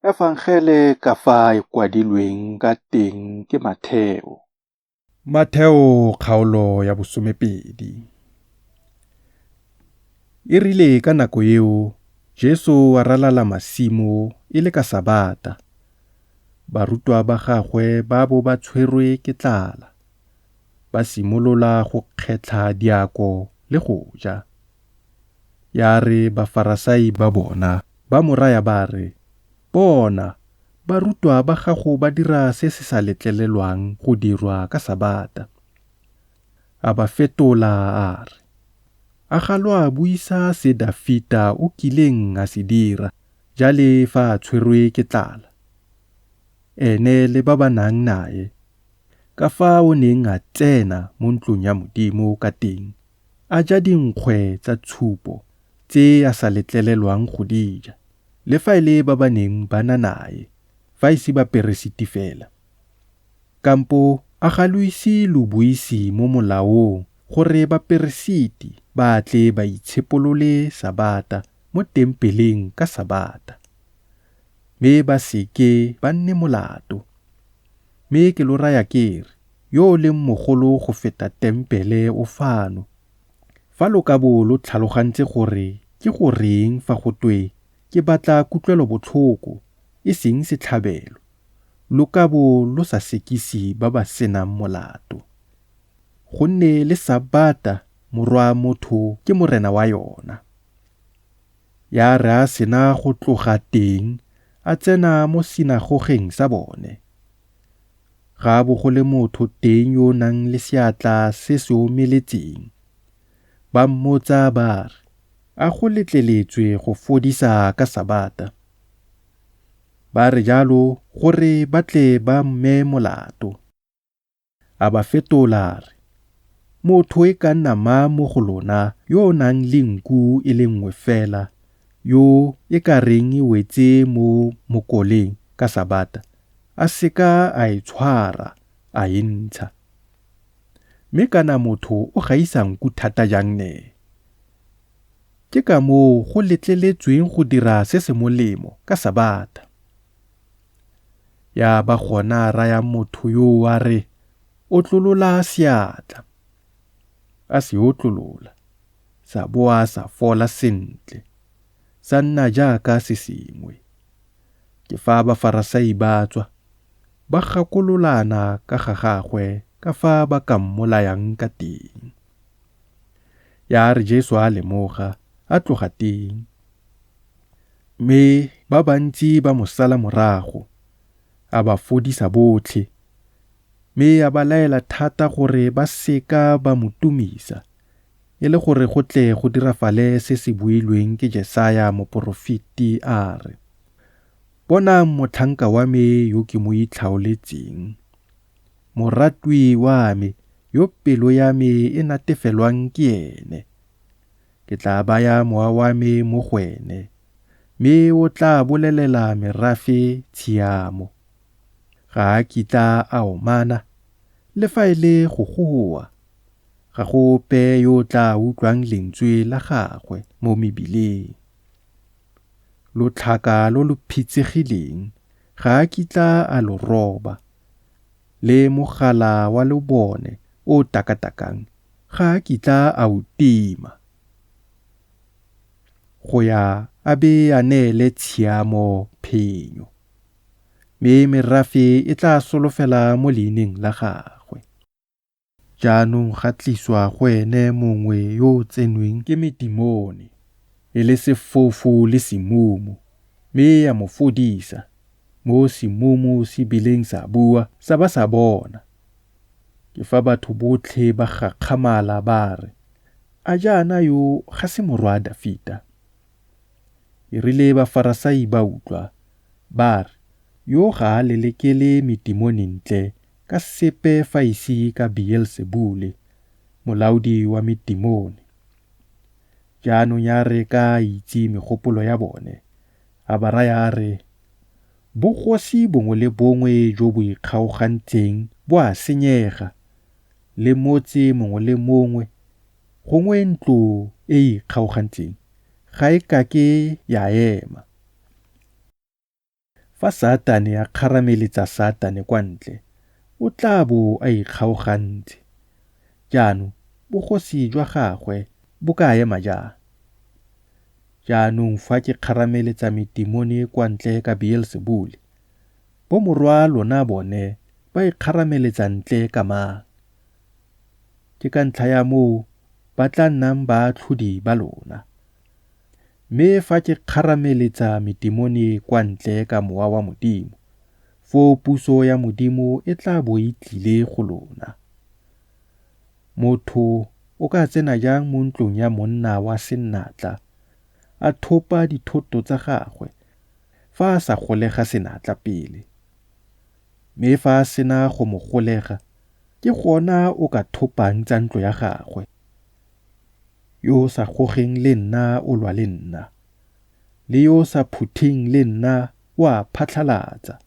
Efangele ka fa e kwadilweng ka teng ke Matheo. Matheo kgaolo ya 12. E rile ka nako eo Jesu a ralala masimo e le ka Sabata, barutwa ba gagwe ba bo ba tshwerwe ke tlala, ba simolola go kgetlha diako le go ja. Ya re Bafarasai ba bona, ba mo raya ba re, Bona, barutwa ba gago ba dira se se sa letlelelwang go dirwa ka Sabata. A ba fetola a re, A ga lo a buisa se Dafita o kileng a se dira jale fa a tshwerwe ke tlala, ene le ba ba nang nae, ka fa o neng a tsena mo ntlong ya Modimo ka teng, a ja dinkgwe tsa tshupo tse a sa letlelelwang go di ja, le fa e le ba ba neng ba na nae, fa e se baperesiti fela? Kampo a ga lo ise lo buise mo molaong gore baperesiti ba tle ba itshepolole Sabata mo tempeleng ka Sabata, mme ba se ke ba nne molato? Mme ke lo raya ke re, yo o leng mogolo go feta tempele o fano. Fa lo ka bo lo tlhalogantse gore ke go reng fa go twe, Ke batla kutlwelobotlhoko, e seng setlhabelo, lo ka bo lo sa sekise ba ba senang molato. Gonne le Sabata Morwa motho ke Morena wa yona. Ya re a sena go tloga teng a tsena mo sinagogeng sa bone. Ga bo go le motho teng yo o nang le seatla se se omeletseng. Ba mmotsa ba re, A go letleletswe go fodisa ka Sabata? Ba re jalo gore ba tle ba mme molato. A ba fetola a re, Motho e ka nna mang mo go lona yo o nang le nku e le nngwe fela, yo e ka reng e wetse mo mokoleng ka Sabata, a se ka a e tshwara, a e ntsha? Mme kana motho o gaisa nku thata jang ne! Ke ka moo go letleletsweng go dira se se molemo ka Sabata. Ya ba gona a raya motho yoo a re, Otlolola seatla. A se otlolola, sa boa sa fola sentle, sa nna jaaka se sengwe. Ke fa Bafarasai ba tswa, ba gakololana ka ga gagwe ka fa ba ka mmolayang ka teng. Ya re Jesu a lemoga, a tloga teng. Mme ba bantsi ba mo sala morago, a ba fodisa botlhe, mme a ba laela thata gore ba seka ba mo tumisa, e le gore go tle go dirafale se se builweng ke Jesaya moporofeti a re, Bonang motlhanka wa me yo ke mo itlhaoletseng, moratwi wa me yo pelo ya me e natefelwang ke ene. Ke tla baya mowa wa me mo go ene, mme o tla bolelela merafe tshiamo. Ga a kitla a omana, le fa e le go goa. Ga go ope yo o tla utlwang lentswe la gagwe mo mebileng. Lotlhaka lo lo phitsegileng ga a kitla a lo roba, le mogala wa lobone o o takatakang ga a kitla a o tima, go ya a be a neele tshiamo phenyo, mme merafe e tla solofela mo leineng la gagwe. Jaanong ga tliswa go ene mongwe yo o tsenweng ke medemone, e le sefofu le semumu, mme a mo fodisa, mo semumu se bileng sa bua sa ba sa bona. Ke fa batho botlhe ba gakgamala ba re, A jaana yo ga se morwa Dafita? E rile Bafarasai ba utlwa, ba re, Yo ga a lelekele medemone ntle ka sepe fa e se ka Beelsebule, molaodi wa medemone. Jaanong ya re ka a itse megopolo ya bone, a ba raya a re, Bogosi bongwe le bongwe jo bo ikgaogantseng bo a senyega, le motse mongwe le mongwe gongwe ntlo e e ikgaogantseng ga e kake ya ema. Fa Satane a kgarameletsa Satane kwa ntle, o tla bo a ikgaogantse, jaanong bogosi jwa gagwe bo ka ema jang? Jaanong fa ke kgarameletsa metimone kwa ntle ka Beelsebule, bomorwaa-lona bone ba e kgarameletsa ntle ka mang? Ke ka ntlha ya moo ba tla nnang baatlhodi ba lona. Mme fa ke kgarameletsa metimone kwa ntle ka Mowa wa Modimo, foo puso ya Modimo e tla bo e tlile go lona. Motho o ka tsena jang mo ntlong ya monna wa senatla, a thopa dithoto tsa gagwe, fa a sa golega senatla pele? Mme fa a sena go mo golega, ke gona o ka thopang tsa ntlo ya gagwe. Yo o sa gogeng le nna o lwa le nna, le yo o sa phutheng le nna o a phatlhalatsa.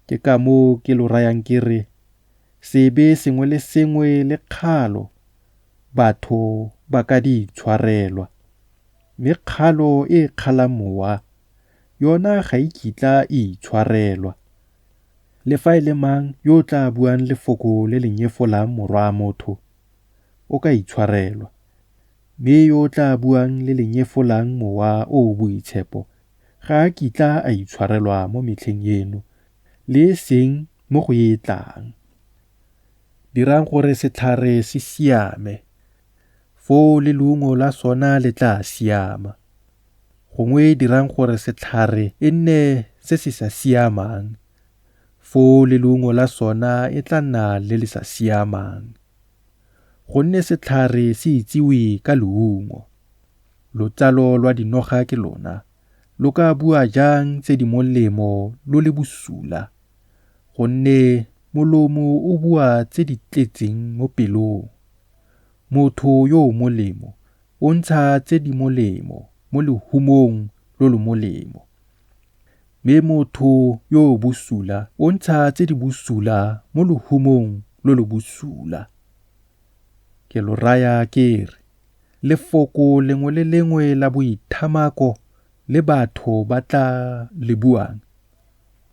Ke ka moo ke lo rayang ke re, sebe sengwe le sengwe le kgalo, batho ba ka di itshwarelwa, mme kgalo e e kgalang Mowa, yona ga e kitla e itshwarelwa. Le fa e le mang yo o tla buang lefoko le le nyefolang Morwa-Motho, o ka itshwarelwa, mme yo o tla buang le le nyefolang Mowa o o Boitshepo ga a kitla a itshwarelwa mo metlheng eno le e seng mo go e e tlang. Dirang gore setlhare se siame, foo le leungo la sona le tla siama. Gongwe dirang gore setlhare e nne se se sa siamang, foo le leungo la sona e tla nna le le sa siamang. Gonne setlhare se itsiwe ka leungo. Lotsalo lwa dinoga ke lona, lo ka bua jang tse di molemo lo le bosula? Gonne molomo o bua tse di tletseng mo pelong. Motho yo o molemo o ntsha tse di molemo mo lehumong lo lo molemo, mme motho yo o bosula o ntsha tse di bosula mo lehumong lo lo bosula. Ke lo raya ke re, lefoko lengwe le lengwe la boithamako le batho ba tla le buang,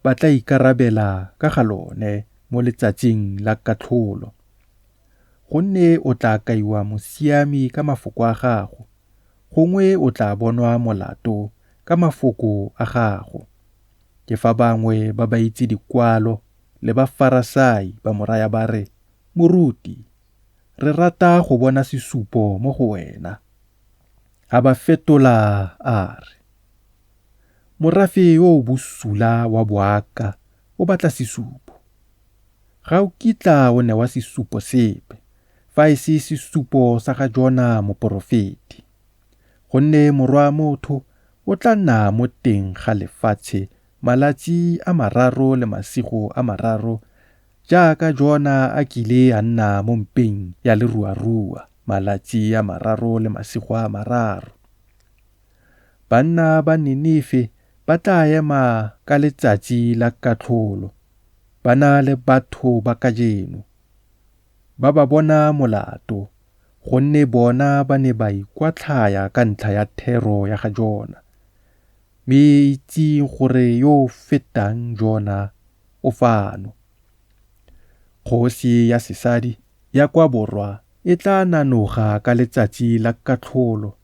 ba tla ikarabela ka ga lone mo letsatsing la katlholo. Gonne o tla kaiwa mosiami ka mafoko a gago, gongwe o tla bonwa molato ka mafoko a gago. Ke fa bangwe ba baitse dikwalo le Bafarasai ba mo raya ba re, Moruti, re rata go bona sesupo mo go wena. A ba fetola a re, Morafe o o bosula wa boaka o batla sesupo. Ga o kitla o newa sesupo sepe, fa e se sesupo sa ga Jona moporofeti. Gonne Morwa-Motho o tla nna mo teng ga lefatshe malatsi a mararo le masigo a mararo jaaka Jona a kile a nna mo mpeng ya leruarua malatsi a mararo le masigo a mararo. Banna ba Ninife ba tla ema ka letsatsi la katlholo ba na le batho ba kajeno, ba ba bona molato, gonne bona ba ne ba ikwatlhaya ka ntlha ya thero ya ga Jona. Mme itseng gore yo o fetang Jona o fano. Kgosi ya sesadi ya kwa borwa e tla nanoga ka letsatsi la katlholo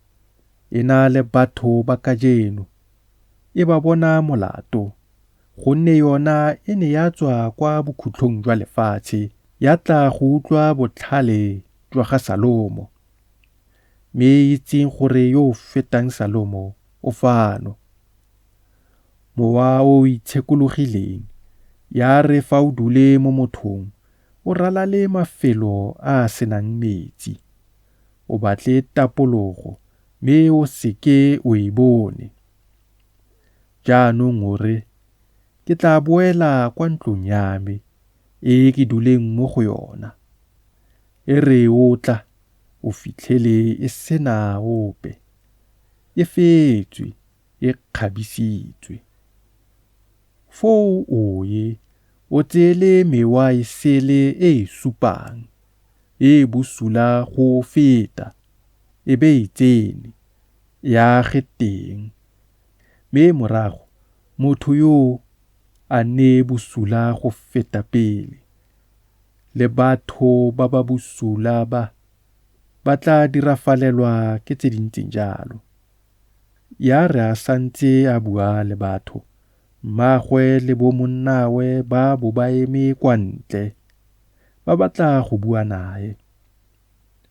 e na le batho ba kajeno, e ba bona molato, gonne yona e ne ya tswa kwa bokhutlong jwa lefatshe ya tla go utlwa botlhale jwa ga Salomo. Mme itseng gore yo o fetang Salomo o fano. Mowa o o itshekologileng ya re fa o dule mo mothong, o ralale mafelo a a se nang metsi, o batle tapologo, mme o se ke o e bone. Jaanong o re, Ke tla boela kwa ntlong ya me e ke duleng mo go yona. E re o tla, o fitlhele e se na ope, e feetswe, e kgabisitswe. Foo o ye, o tseele mewa e sele e e supang, e e bosula go o feta, e be e tsene, e age teng. Mme morago Motho yoo a nne bosula go feta pele, le batho ba ba bosula ba, ba tla dirafalelwa ke tse di ntseng jalo. Ya re a santse a bua le batho, mmaagwe le bomonnawe ba bo ba eme kwa ntle, ba batla go bua nae.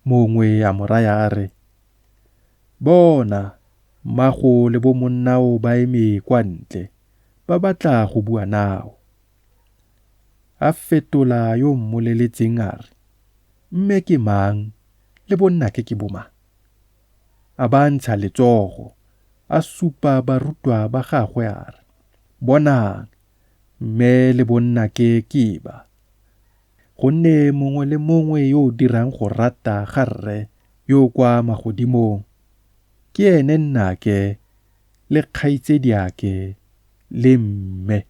Mongwe a mo raya a re, Bona, mmago le bomonnao ba eme kwa ntle, ba batla go bua nao. A fetola yo o mmoleletseng a re, Mme ke mang, le bonnake ke bomang? A ba a ntsha letsogo, a supa barutwa ba gagwe a re, Bonang, mme le bonnake ke ba. Gonne mongwe le mongwe yo o dirang go rata ga Rre yo o kwa magodimong, ke ene nnake le kgaitsadiake le mme.